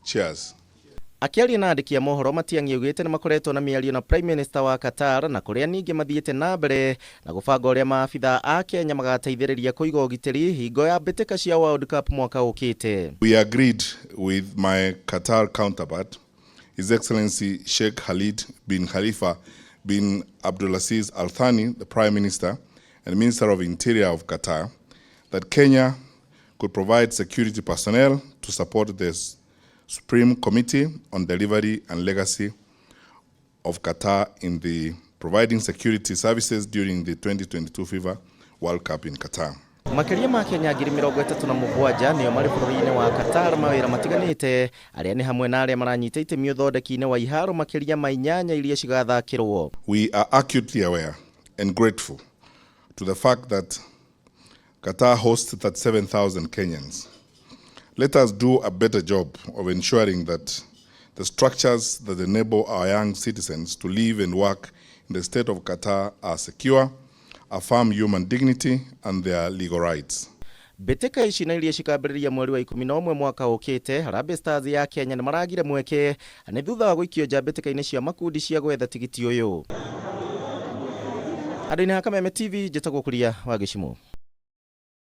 Cheers. Akĩaria na andĩki a mohoro, Matiang'i augĩte nĩ makoretwo na mĩario na Prime Minister wa Qatar na kũrĩa ningĩ mathiĩte na mbere na gũbanga ũrĩa maabitha a Kenya magateithĩrĩria kũiga ũgitĩri hingo ya mbĩtĩka cia World Cup mwaka ũkĩte. We agreed with my Qatar counterpart, His Excellency Sheikh Khalid bin Khalifa bin Abdulaziz Al Thani, the Prime Minister and Minister of Interior of Qatar, that Kenya could provide security personnel to support the Supreme Committee on Delivery and Legacy of Qatar in the providing security services during the 2022 FIFA World Cup in Qatar. Makĩria ma Kenya 37,000 nĩo marĩ bũrũri-inĩ wa Qatar mawĩra matiganĩte, arĩa nĩ hamwe na arĩa maranyita itemi ũthondeki-inĩ wa iharo makĩria ma 8 iria cigathakĩrwo. We are acutely aware and grateful to the fact that Qatar hosts 37,000 Kenyans. Let us do a better job of ensuring that the structures that enable our young citizens to live and work in the state of Qatar are secure, affirm human dignity and their legal rights. Mbĩtĩka ici na iria cikambĩrĩria mweri wa 11 mwaka ũkĩte, Harambee Stars ya Kenya nĩ maragire mweke nĩ thutha wa gũikio nja mbĩtĩka-inĩ cia makundi cia gwetha tigiti ũyũ. Andũ-inĩ ha Kameme TV, njĩtagwo Kuria wa Gĩcimũ.